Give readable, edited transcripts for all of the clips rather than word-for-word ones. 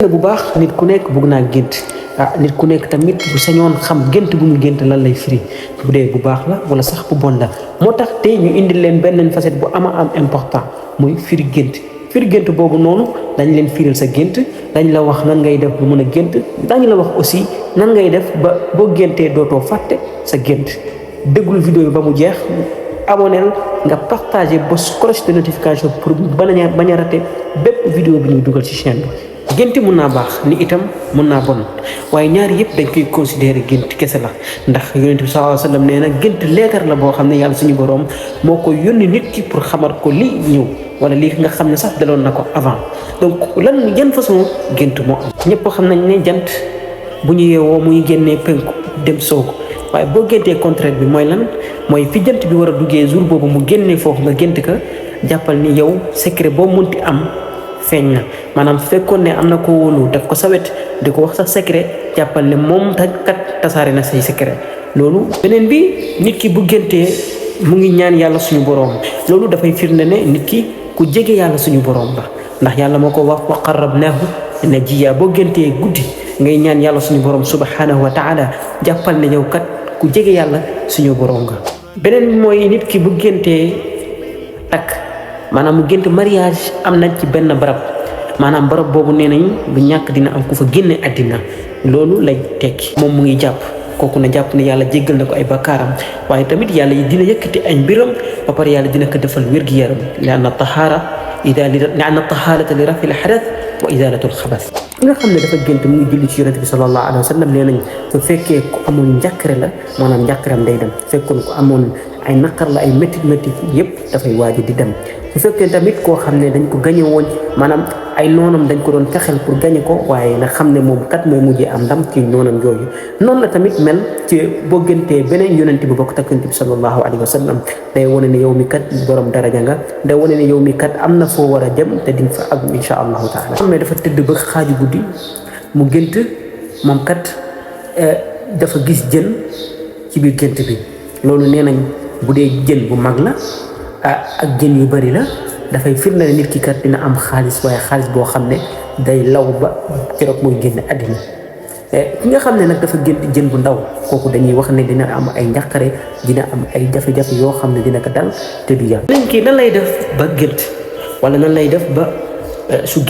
bu baax nit ku nekk bëgg naa gént nit ku nekk tamit bu sañoon xam gént bu mu gént lan lay firi bu dee bu baax la wala sax bu bon la moo tax tey ñu indil leen benn facette bu am important muy firi gént boobu noonu dañ leen firil sa gént dañ la wax nan ngay def bu mën a gént dañ la wax aussi nan ngay def ba boo géntee dootoo fàtte sa gént déggul vidéo yi ba mu jeex aboneel nga partagé ba cloche de notification pour bañ a raté bépp vidéo bi ñuy dugal ci chaîne bi gént mun naa baax ni itam mun naa bon waaye ñaari yëpp dañ koy considérer gént kese la ndax yonent bi sallallahu alayhi wa sallam nee na gént leetar la boo xam ne yàlla suñu boroom moo ko yónni nit ki pour xamal ko li ñëw wala lii nga xam ne sax daloon na ko avant donc yan façon gént moo am ñëpp xam nañ ne jant bu ñu yeewoo muy génnee penku dem soogu waaye boo géntee contraire bi mooy lan mooy fi jant bi war a duggee jour boobu mu génnee foofu nga gént ka jàppal ni yow secret boo munti am feeñ na maanaam fekkoon ne am na ko wóolu def ko sa wet di ko wax sa secret jàppal ne moom kat tasaare na say secret loolu beneen bi nit ki bu géntee mu ngi ñaan yàlla suñu boroom loolu dafay firnde ne nit ki ku jege yàlla suñu boroom la ndax yàlla moo ko wax wa qarrabnaahu najiya boo géntee guddi ngay ñaan yàlla suñu boroom subhanahu wa taala jàppal ne yow kat ku jege yàlla suñu boroom nga beneen bi mooy nit ki bu géntee takk maanaam mu gént mariage am nañ ci benn barab maanaam barab boobu nee nañ bu ñàkk dina am ku fa génne àddina loolu lay tekki moom mu ngi jàpp kooku na jàpp ne yàlla jéggal na ko ay bakkaaram waaye tamit yàlla dina yëkkati ay mbiram ba pare yàlla dina ko defal wér-gi-yaram li anna tahaarata li rafil hadath wa izalatul xabas ki nga xam ne dafa gént mu ngi julli ci yonent bi sallallahu alayhi wa sallam nee nañ su fekkee ku amoon njàkkare la maanaam njàkkaram day dem fekkoon ku amoon ay naqar la ay métit yëpp dafay waaji di dem su fekkee tamit koo xam ne dañ ko gañe woon maanaam ay noonam dañ ko doon fexel pour gañe ko waaye nga xam ne moom kat mooy mujjee am ndam ci noonam yooyu noonu la tamit mel ci boo géntee beneen yonent bi bokk tak yonent bi sallallahu alayhi wa sallam day wane ne yow mi kat borom daraja nga day wane ne yow mi kat am na foo war a dem te di nga fa àgg insha allahu taala xam ne dafa tëdd ba xaaju guddi mu gént moom kat dafa gis jën ci biir gént bi loolu nee nañ bu dee jën bu mag la ak jën yu bari la dafay firnde ne nit ki kat dina am xaalis waaye xaalis boo xam ne day law ba keroog muy génn àddina ki nga xam ne nag dafa gént jën bu ndaw kooku dañuy wax ne dina am ay njàqare dina am ay jafe-jafe yoo xam ne dina ko dal te du yàlla. nañ kii nan lay def ba gént wala nan lay def ba su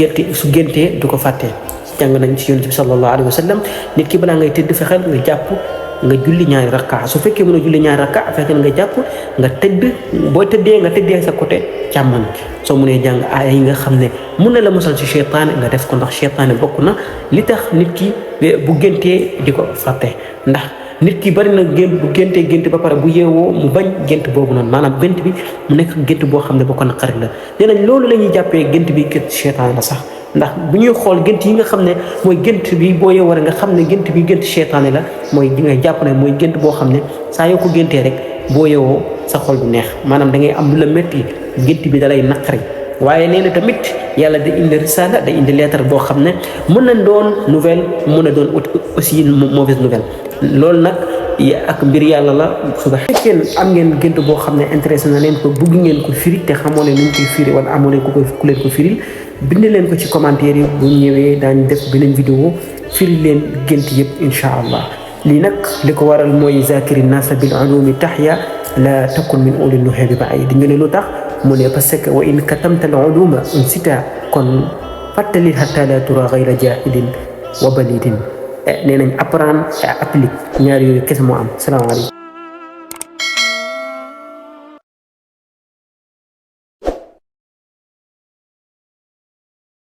géntee du ko fàttee jàng nañ ci yonent bi sallallahu alayhi wa sallam nit ki balaa ngay tëdd fexeel nga jàpp nga julli ñaari rakka su fekkee mën a julli ñaari rakka fekk nga jàpp nga tëdd boo tëddee nga tëddee sa côté càmmoñ soo mënee jàng aaya yi nga xam ne mun na la musal ci seytaane nga def ko ndax seytaane bokk na li tax nit ki bu géntee di ko fàtte ndax nit ki bari na bu géntee gént ba pare bu yeewoo mu bañ gént boobu noonu maanaam gént bi mu nekk gént boo xam ne boo ko naqari la nee nañ loolu la ñuy jàppee gént bi gént seytaane la sax ndax bu ñuy xool gént yi nga xam ne mooy gént bi boo yeewoo rek nga xam ne gént bi gént seytaane la mooy di nga jàpp ne mooy gént boo xam ne saa yoo ko géntee rek boo yeewoo sa xol bu neex maanaam da ngay am lu la métti gént bi dalay naqari waaye nee na tamit yàlla da indi risala da indi lettre boo xam ne mën na doon nouvelle mën na doon aussi mauvaise nouvelle loolu nag ak mbir yàlla la suba fekkee am ngeen gént boo xam ne intéressé na leen ko bëgg ngeen ko firi te xamoo leen nu ñu koy firi wala amoo leen ku leen ko firil bind leen ko ci commentaire yi bu ñëwee daañu def beneen vidéo firi leen gént yëpp insha allah lii nag li ko waral mooy zakiri nasa bil ulumi tahya la takun min uli nuhe bi bàyyi di nga ne lu tax mu ne parce que wa in katamta al uluma unsita kon fàttali hatta la tura gayra jahilin wa balidin nee nañ apprendre et applique ñaar yooyu kese moo am salaamaaleykum